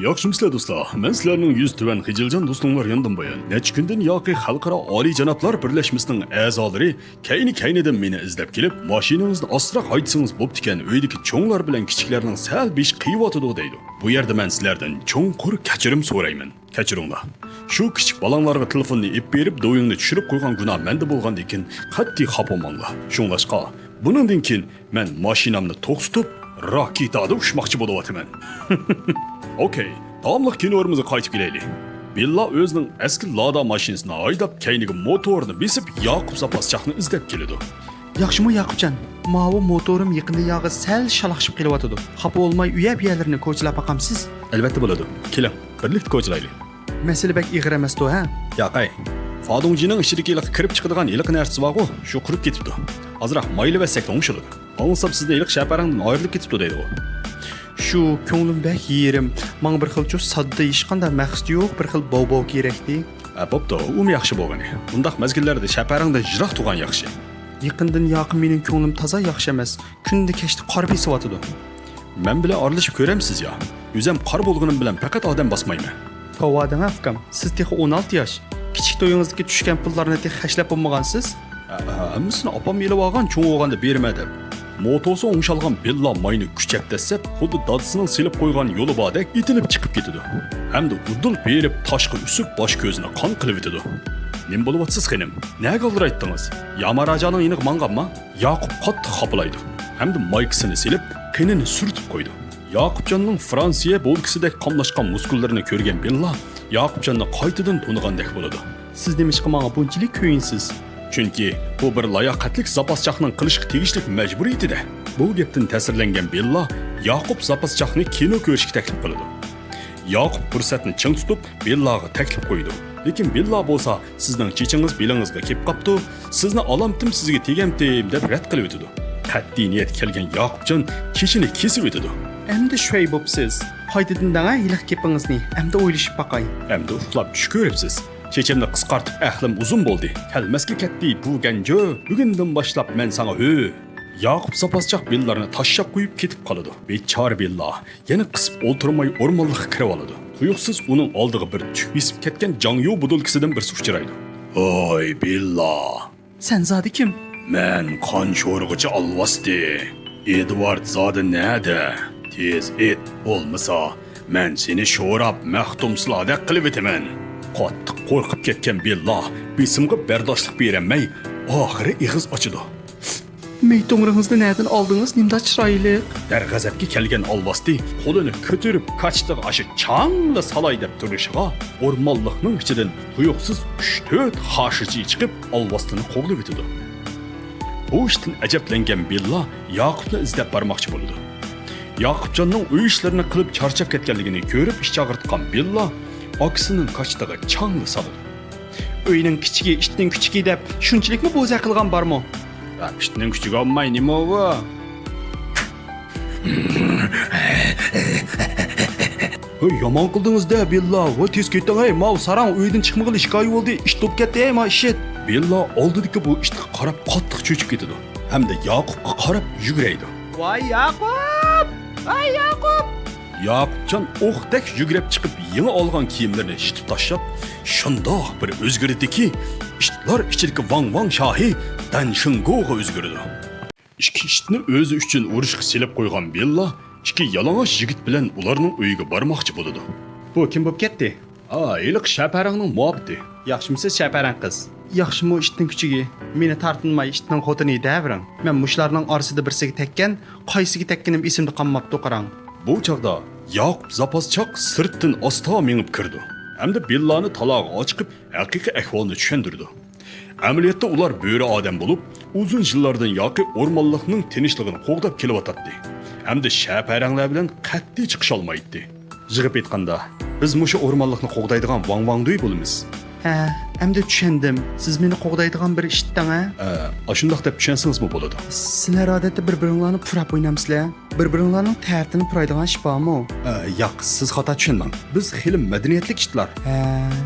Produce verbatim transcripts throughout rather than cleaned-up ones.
ياخشىمۇسىلەر دوستلار؟ مەن سىلەرنىڭ يۈزى تۆۋەن خىجىلجان دوستۇڭلار ياندىن بايان. نەچچە كۈندىن ياقى خەلقئارا ئالىي جانابلار بىرلەشمىسىنىڭ ئەزالىرى كەينى-كەينىدىن مېنى ئىزدەپ كېلىپ، ماشىنىڭىزنى ئاستىراق ھايدىسىڭىز بوپتىكەن، ئۆيدىكى چوڭلار بىلەن كىچىكلەرنىڭ سەل بېشى قېيىۋاتىدۇ دەيدۇ. بۇ يەردە مەن سىلەردىن چوڭقۇر كەچۈرۈم سورايمەن. كەچۈرۈڭلار. شۇ كىچىك بالاڭلارغا تېلېفوننى ئېلىپ بېرىپ، دۆۋىڭىنى چۈشۈرۈپ قويغان گۇناھ مەندە بولغاندىن كېيىن قەتئىي خاپا بولماڭلار. شۇڭلاشقا، بۇنىڭدىن كېيىن مەن ماشىنامنى توختىتىپ، راكېتادا ئۇچماقچى بولۇۋاتىمەن. ئوكەي، داۋاملىق كىنورىمىزغا قايتىپ كېلەيلى. بىللا ئۆزىنىڭ ئەسكى لادا ماشىنىسىنى ھايداپ، كەينىگە موتورىنى بېسىپ، ياقۇپ زاپاسچاقنى ئىزدەپ كېلىدۇ. ياخشىمۇ ياقۇپجان؟ ماۋۇ موتورۇم يېقىندىن ياغى سەل شالاقشىپ قېلىۋاتىدۇ. خاپا بولماي ئۇ يەر-بۇ يەرلىرىنى كوچىلاپ باقامسىز؟ ئەلۋەتتە بولىدۇ. كېلىڭ، بىرلىكتە كوچىلايلى. مەسىلە بەك ئېغىر ئەمەستۇ، ھە؟ ياقەي. فادۇڭجىنىڭ ئىچىدىكى ھېلىقى كىرىپ چىقىدىغان ھېلىقى نەرسىسى بارغۇ، شۇ قۇرۇپ كېتىپتۇ. ئازراق مايلىۋەتسەكلا ئوڭشىلىدۇ. ئاڭلىسام سىزنى ھېلىقى شەپەرەڭدىن ئايرىلىپ كېتىپتۇ دەيدىغۇ. شۇ كۆڭلۈم بەك يېرىم. ماڭا بىر خىلچۇ ساددا، ھېچقانداق مەقسىتى يوق، بىر خىل باۋ-باۋ كېرەكتى. ھە، بوپتۇ، ئۇمۇ ياخشى بولغىنى. بۇنداق مەزگىللەردە شەپەرەڭدىن يىراق تۇرغان ياخشى. يېقىندىن ياقى مېنىڭ كۆڭلۈم تازا ياخشى ئەمەس. كۈندە كەچتە قار بېسىۋاتىدۇ. مەن بىلەن ئارىلىشىپ كۆرەمسىز يا؟ ئۆزەم قار بولغىنىم بىلەن پەقەت ئادەم باسمايمەن. توۋا دەڭ ئۇكام، سىز تېخى ئون ئالتە ياش. كىچىك تويىڭىزدىكى چۈشكەن پۇللارنى تېخى خەجلەپ بولمىغانسىز؟ ھە، ھە، ھەممىسىنى ئاپام ئېلىۋالغان چوڭ بولغاندا بېرىمەن دەپ. موتوسى ئوڭشالغان بىللا ماينى كۈچەپ دەسسەپ، خۇددى دادىسىنىڭ سېلىپ قويغان يولى باردەك ئېتىلىپ چىقىپ كېتىدۇ. ھەمدە ئۇدۇل بېرىپ تاشقا ئۈسۈپ باش كۆزىنى قان قىلىۋېتىدۇ. نېمە بولۇۋاتىسىز خېنىم؟ نەگە ئالدىرايتتىڭىز؟ ياماراجانىڭ يېنىغا ماڭغانما؟ ياقۇپ قاتتىق خاپىلايدۇ ھەمدە مايكىسىنى سېلىپ، قېنىنى سۈرتۈپ قويىدۇ. ياقۇپجاننىڭ فرانسىيە بولكىسىدەك قاملاشقان مۇسكۇللىرىنى كۆرگەن بىللا ياقۇپجاننى قايتىدىن تونۇغاندەك بولىدۇ. سىز نېمىشقا ماڭا بۇنچىلىك كۆيۈنىسىز؟ چۈنكى بۇ بىر لاياقەتلىك زاپاسچاقنىڭ قىلىشقا تېگىشلىك مەجبۇرىيىتىدە. بۇ گەپتىن تەسىرلەنگەن بىللا ياقۇپ زاپاسچاقنى كىنو كۆرۈشكە تەكلىپ قىلىدۇ. ياقۇپ پۇرسەتنى چىڭ تۇتۇپ، بىللاغا تەكلىپ قويىدۇ. لېكىن بىللا بولسا، سىزنىڭ چېچىڭىز بېلىڭىزغا كېلىپ قاپتۇ، سىزنى ئالامتىم سىزگە تېگەمتىم دەپ رەت قىلىۋېتىدۇ. قەتئىي نىيەت كەلگەن ياقۇپجان چېچىنى كېسىۋېتىدۇ. ئەمدى شۇي بوپسىز. قايتىدىن دەڭە ھېلىقى گېپىڭىزنى، ئەمدى ئويلىشىپ باقاي. ئەمدى ئۇخلاپ چۈش كۆرۈپسىز. چېچىمنى قىسقارتىپ ئەقلىم ئۇزۇن بولدى. كەلمەسكە كەتتى بۇ گەنجۇ. بۈگۈندىن باشلاپ مەن ساڭا ھۆ. ياقۇپ زاپاسچاق بىللارنى تاشلاپ قويۇپ كېتىپ قالىدۇ. بىچارە بىللا يەنە قىسىپ ئولتۇرماي ئورمانلىققا كىرىۋالىدۇ. تۇيۇقسىز ئۇنىڭ ئالدىغا بىر تۈك بېسىپ كەتكەن جاڭيۇ بۇدۇلكىسىدىن بىرسى ئۇچرايدۇ. ۋاي بىللا! سەن زادى كىم؟ مەن قان شورىغۇچى ئالۋاستى. ئېدۋارد زادى نەدە؟ تېز ئېيت، بولمىسا مەن سېنى شوراپ مەختۇمسۇلادەك قىلىۋېتىمەن. قاتتىق قورقۇپ كەتكەن بىللا بېسىمغا بەرداشلىق بېرەلمەي، ئاخىرى ئېغىز ئاچىدۇ. مېيى توڭرىڭىزنى نەدىن ئالدىڭىز، نېمىدا چىرايلىق؟ دەرغەزەپكە كەلگەن ئالۋاستى قولىنى كۆتۈرۈپ كاچىتىغا ئاشۇ چاڭلا سالاي دەپ تۇرۇشىغا، ئورمانلىقنىڭ ئىچىدىن تۇيۇقسىز ئۈچ-تۆت خاشىچى چىقىپ، ئالۋاستىنى قوغلىۋېتىدۇ. بۇ ئىشتىن ئەجەبلەنگەن بىللا ياقۇپنى ئىزدەپ بارماقچى بولىدۇ. ياقۇپجاننىڭ ئۆي ئىشلىرىنى قىلىپ چارچاپ كەتكەنلىكىنى كۆرۈپ ئىچ ئاغرىتقان بىللا ئاكىسىنىڭ كاچىتىغا چاڭلا سالىدۇ. ئۆينىڭ كىچىكى، ئىتنىڭ كۈچۈكى دەپ شۇنچىلىكمۇ بوزەك قىلغان بارمۇ؟ يا، ئىتنىڭ كۈچۈكى بولماي نېمە ئۇ؟ ھۆي، يامان قىلدىڭىز-دە، بىللا. ۋاي، تېز كېتىڭ، ھەي، ماۋۇ ساراڭ ئۆيدىن چىقمىغىلى ئىككى ئاي بولدى، ئىت بولۇپ كەتتى، ھەي، ما ئىت. بىللا ئالدىدىكى بۇ ئىتقا قاراپ قاتتىق چۆچۈپ كېتىدۇ ھەمدە ياقۇپقا قاراپ يۈگۈرەيدۇ. ۋاي ياقۇپ! ۋاي ياقۇپ! ياقۇپجان ئوقتەك يۈگۈرۈپ چىقىپ، يېڭى ئالغان كىيىملىرىنى يىتىپ تاشلاپ، شۇنداق بىر ئۆزگىرىدىكى، ئىتلار ئىچىدىكى ۋاڭ ۋاڭ شاھى دەن شىڭگوغا ئۆزگىرىدۇ. ئىككى ئىتنى ئۆزى ئۈچۈن ئۇرۇشقا سېلىپ قويغان بىللا ئىككى يالىڭاچ يىگىت بىلەن ئۇلارنىڭ ئۆيىگە بارماقچى بولىدۇ. بۇ كىم بولۇپ كەتتى؟ ئا، ھېلىقى شەپەرەڭنىڭ مۇھەببىتى. ياخشىمۇسىز شەپەرەڭ قىز؟ ياخشىمۇ ئىتنىڭ كۈچۈكى؟ مېنى تارتىنماي ئىتنىڭ خوتۇنى دەۋېرىڭ. مەن مۇشۇلارنىڭ ئارىسىدا بىرسىگە تەگكەن، قايسىگە تەگكىنىم ئېسىمدە قالماپتۇ، قاراڭ. بۇ چاغدا ياقۇپ زاپاسچاق سىرتتىن ئاستا مېڭىپ كىرىدۇ ھەمدە بىللانى تالاغا ئاچىقىپ، ھەقىقىي ئەھۋالنى چۈشەندۈرىدۇ. ئەمەلىيەتتە ئۇلار بۆرە ئادەم بولۇپ، ئۇزۇن يىللاردىن ياقى ئورمانلىقنىڭ تىنچلىقىنى قوغداپ كېلىۋاتاتتى ھەمدە شەپەرەڭلەر بىلەن قەتئىي چىقىشالمايتتى. يىغىپ ئېيتقاندا، بىز مۇشۇ ئورمانلىقنى قوغدايدىغان ۋاڭ ۋاڭدۇي بولىمىز. ھە، ئەمدى چۈشەندىم. سىز مېنى قوغدايدىغان بىر ئىت دەڭ، ھە؟ ھە، ئاشۇنداق دەپ چۈشەنسىڭىزمۇ بولىدۇ. سىلەر ئادەتتە بىر-بىرىڭلارنى پۇراپ ئوينامسىلەر؟ بىر-بىرىڭلارنىڭ تەرىتىنى پۇرايدىغان ئىش بارمۇ؟ ھە، ياق، سىز خاتا چۈشەندىڭ. بىز خېلى مەدەنىيەتلىك ئىتلار. ھە.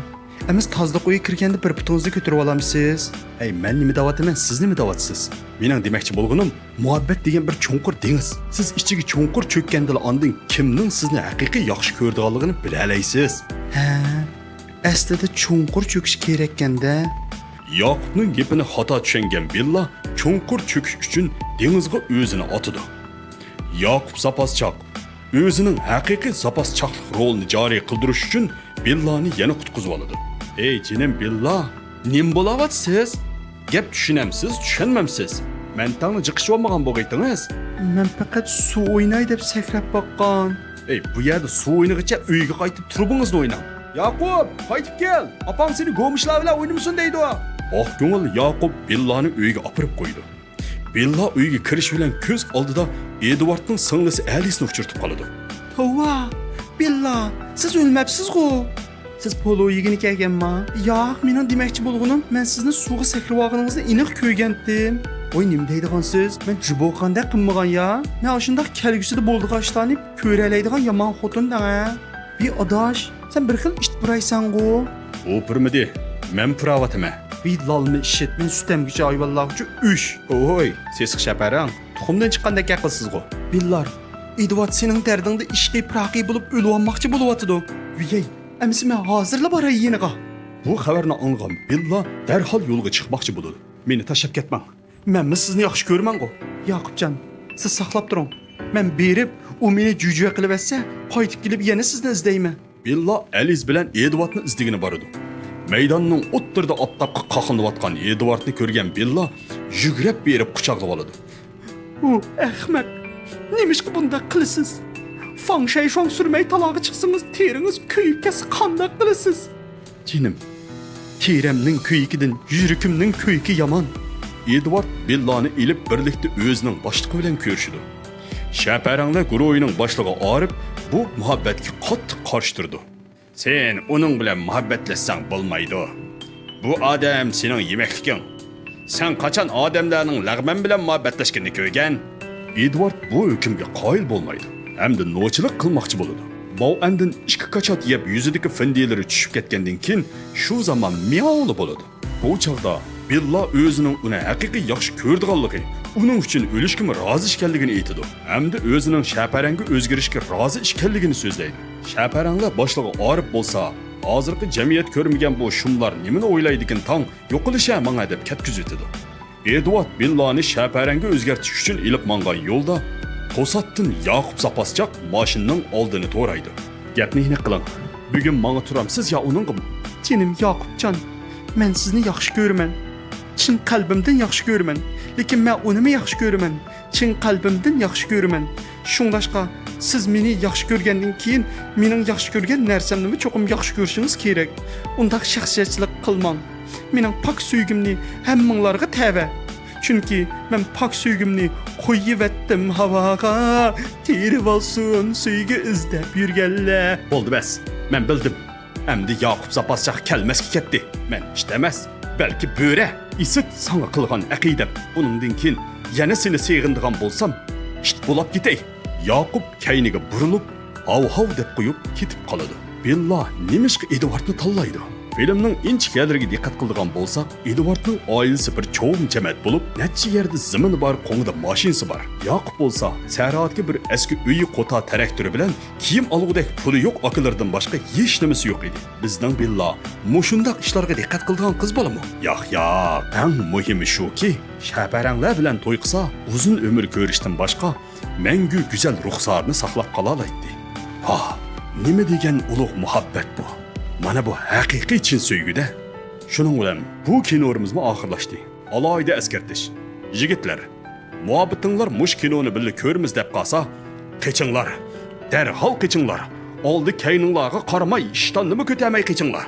ئەمىسە تازىلىق ئۆيىگە كىرگەندە بىر پۇتىڭىزنى كۆتۈرۈۋالامسىز؟ ھەي، مەن نېمە دەۋاتىمەن، سىز نېمە دەۋاتىسىز؟ مېنىڭ دېمەكچى بولغىنىم، مۇھەببەت دېگەن بىر چوڭقۇر دېڭىز. سىز ئىچىگە چوڭقۇر چۆككەندىلا ئاندىن كىمنىڭ سىزنى ھەقىقىي ياخشى كۆرىدىغانلىقىنى بىلەلەيسىز. ھە، ئەسلىدە چوڭقۇر چۆكۈش كېرەككەندە. ياقۇپنىڭ گېپىنى خاتا چۈشەنگەن بىللا چوڭقۇر چۆكۈش ئۈچۈن دېڭىزغا ئۆزىنى ئاتىدۇ. ياقۇپ زاپاسچاق ئۆزىنىڭ ھەقىقىي زاپاسچاقلىق رولىنى جارى قىلدۇرۇش ئۈچۈن بىللانى يەنە قۇتقۇزۇۋالىدۇ. ئەي جېنىم بىللا، نېمە بولاۋاتىسىز؟ گەپ چۈشىنەمسىز، چۈشەنمەمسىز؟ مەنتاڭنى جىقىشىۋالمىغان بولغىيتىڭىز. مەن پەقەت سۇ ئويناي دەپ سەكرەپ باققان. ئەي، بۇ يەردە سۇ ئوينىغىچە ئۆيگە قايتىپ تۇرۇبىڭىزنى ئويناڭ. ياقۇپ، قايتىپ كەل! ئاپاڭ سېنى گومۇشلار بىلەن ئوينىمىسۇن دەيدۇ. ئاقكۆڭۈل ياقۇپ بىللانى ئۆيگە ئاپىرىپ قويىدۇ. بىللا ئۆيگە كىرىش بىلەن كۆز ئالدىدا ئېدۋاردنىڭ سىڭلىسى ئەلىسنى ئۇچرىتىپ قالىدۇ. توۋا، بىللا، سىز ئۆلمەپسىزغۇ؟ سىز پولۇ يېگىلى كەلگەنما؟ ياق، مېنىڭ دېمەكچى بولغىنىم، مەن سىزنى سۇغا سەكرىۋالغىنىڭىزنى ئېنىق كۆرگەنتىم. ۋاي، نېمە دەيدىغانسىز؟ مەن جۇبوقاندەك قىلمىغان يا. مەن ئاشۇنداق كەلگۈسىدە بولىدىغان ئىشلارنى كۆرەلەيدىغان يامان خوتۇن دەڭە. ۋى ئاداش، سەن بىر خىل ئىت پۇرايسەنغۇ؟ ئۇ پۇرمىدى، مەن پۇراۋاتىمەن. ۋى لالما ئىششىت، مەن سۈتەمگۈچى ھايۋانلارغىچە ئۈش. ھوي، سېسىق شەپەرەڭ، تۇخۇمدىن چىققاندەك گەپ قىلىسىزغۇ. بىللار، ئېدۋارد سېنىڭ دەردىڭدە ئىشقىي پىراقىي بولۇپ ئۆلۈۋالماقچى بولۇۋاتىدۇ. ۋىيەي، ئەمىسە مەن ھازىرلا باراي يېنىغا. بۇ خەۋەرنى ئاڭلىغان بىللا دەرھال يولغا چىقماقچى بولىدۇ. مېنى تاشلاپ كەتمەڭ. مەنمۇ سىزنى ياخشى كۆرىمەنغۇ. ياقۇپجان، سىز ساقلاپ تۇرۇڭ. مەن بېرىپ، ئۇ مېنى جۈجۈۋە قىلىۋەتسە، قايتىپ كېلىپ يەنە سىزنى ئىزدەيمەن. بىللا ئەلىس بىلەن ئېدۋاردنى ئىزدىگىلى بارىدۇ. مەيداننىڭ ئوتتۇرىدا ئاپتاپقا قاقلىنىۋاتقان ئېدۋاردنى كۆرگەن بىللا يۈگرەپ بېرىپ قۇچاقلىۋالىدۇ. ئۇ ئەخمەق! نېمىشقا بۇنداق قىلىسىز؟ فاڭشەيشۇاڭ سۈرمەي تالاغا چىقسىڭىز، تېرىڭىز كۆيۈپ كەتسە قانداق قىلىسىز؟ جېنىم، تېرەمنىڭ كۆيۈكىدىن يۈرىكىمنىڭ كۆيۈكى يامان. ئېدۋارد بىللانى ئېلىپ بىرلىكتە ئۆزىنىڭ باشلىقى بىلەن كۆرۈشىدۇ. شەپەرەڭلەر گۇرۇھىنىڭ باشلىقى ئارىپ بۇ مۇھەببەتكە قاتتىق قارشى تۇرىدۇ. سەن ئۇنىڭ بىلەن مۇھەببەتلەشسەڭ بولمايدۇ. بۇ ئادەم سېنىڭ يېمەكلىكىڭ. سەن قاچان ئادەملەرنىڭ لەغمەن بىلەن مۇھەببەتلەشكىنىنى كۆرگەن؟ ئېدۋارد بۇ ھۆكۈمگە قايىل بولمايدۇ ھەمدە نوچىلىق قىلماقچى بولىدۇ. باۋئەندىن ئىككى كاچات يەپ يۈزىدىكى فىندىيلىرى چۈشۈپ كەتكەندىن كېيىن شۇ زامان مىياۋلا بولىدۇ. بۇ چاغدا بىللا ئۆزىنىڭ ئۇنى ھەقىقىي ياخشى كۆرىدىغانلىقى، ئۇنىڭ ئۈچۈن ئۆلۈشكىمۇ رازى ئىكەنلىكىنى ئېيتىدۇ ھەمدە ئۆزىنىڭ شەپەرەڭگە ئۆزگىرىشكە رازى ئىكەنلىكىنى سۆزلەيدۇ. شەپەرەڭلەر باشلىقى ئارىپ بولسا، ھازىرقى جەمئىيەت كۆرمىگەن بۇ شۇملار نېمىنى ئويلايدىكىن تاڭ، يوقىلىشە ماڭا دەپ كەتكۈزۈۋېتىدۇ. ئېدۋارد بىللانى شەپەرەڭگە ئۆزگەرتىش ئۈچۈن ئېلىپ ماڭغان يولدا توساتتىن ياقۇپ زاپاسچاق ماشىنىنىڭ ئالدىنى تورايدۇ. گەپنى ئېنىق قىلىڭ، بۈگۈن ماڭا تۇرامسىز يا ئۇنىڭغىمۇ؟ جېنىم ياقۇپجان، مەن سىزنى ياخشى كۆرىمەن. چىن قەلبىمدىن ياخشى كۆرىمەن. لېكىن مەن ئۇنىمۇ ياخشى كۆرىمەن. چىن قەلبىمدىن ياخشى كۆرىمەن. شۇڭلاشقا، سىز مېنى ياخشى كۆرگەندىن كېيىن، مېنىڭ ياخشى كۆرگەن نەرسەمنىمۇ چوقۇم ياخشى كۆرۈشىڭىز كېرەك. ئۇنداق شەخسىيەتچىلىك قىلماڭ. مېنىڭ پاك سۆيگۈمنى ھەممىڭلارغا تەۋە. چۈنكى مەن پاك سۆيگۈمنى قويۇۋەتتىم ھاۋاغا، تېرىۋالسۇن سۆيگۈ ئىزدەپ يۈرگەنلەر. بولدى بەس، مەن بىلدىم. ئەمدى ياقۇپ زاپاسچاق كەلمەسكە كەتتى. مەن ئىت ئەمەس، بەلكى بۆرە. ئىسىت ساڭا قىلغان ئەقىدەم. بۇنىڭدىن كېيىن يەنە سېنى سېغىنىدىغان بولسام، ئىت بولاپ كېتەي. ياقۇپ كەينىگە بۇرۇلۇپ، ھاۋ-ھاۋ دەپ قويۇپ كېتىپ قالىدۇ. بىللا نېمىشقا ئېدۋاردنى تاللايدۇ؟ فىلىمنىڭ ئىنچىكىلىرىگە دىققەت قىلىدىغان بولساق، ئېدۋاردنىڭ ئائىلىسى بىر چوڭ جەمەت بولۇپ، نەچچە يەردە زېمىنى بار، قوڭىدا ماشىنىسى بار. ياقۇپ بولسا، سەھرادىكى بىر ئەسكى ئۆيى، قوتا تىراكتورى بىلەن كىيىم ئالغۇدەك پۇلى يوق ئاكىلىرىدىن باشقا ھېچنېمىسى يوق ئىدى. بىزنىڭ بىللا مۇشۇنداق ئىشلارغا دىققەت قىلىدىغان قىز بالىمۇ؟ ياق، ياق، ئەڭ مۇھىمى شۇكى، شەپەرەڭلەر بىلەن توي قىلسا، ئۇزۇن ئۆمۈر كۆرۈشتىن باشقا، مەڭگۈ گۈزەل رۇخسارىنى ساقلاپ قالالايتتى. ھا، نېمە دېگەن ئۇلۇغ مۇھەببەت بۇ! مانا بۇ ھەقىقىي چىن سۆيگۈ-دە! شۇنىڭ بىلەن بۇ كىنورىمىزمۇ ئاخىرلاشتى. ئالاھىدە ئەسكەرتىش. يىگىتلەر، مۇھەببىتىڭلار مۇشۇ كىنونى بىللە كۆرىمىز دەپ قالسا، قېچىڭلار! دەرھال قېچىڭلار! ئالدى كەينىڭلارغا قارىماي، ئىشتاننىمۇ كۆتەرمەي قېچىڭلار!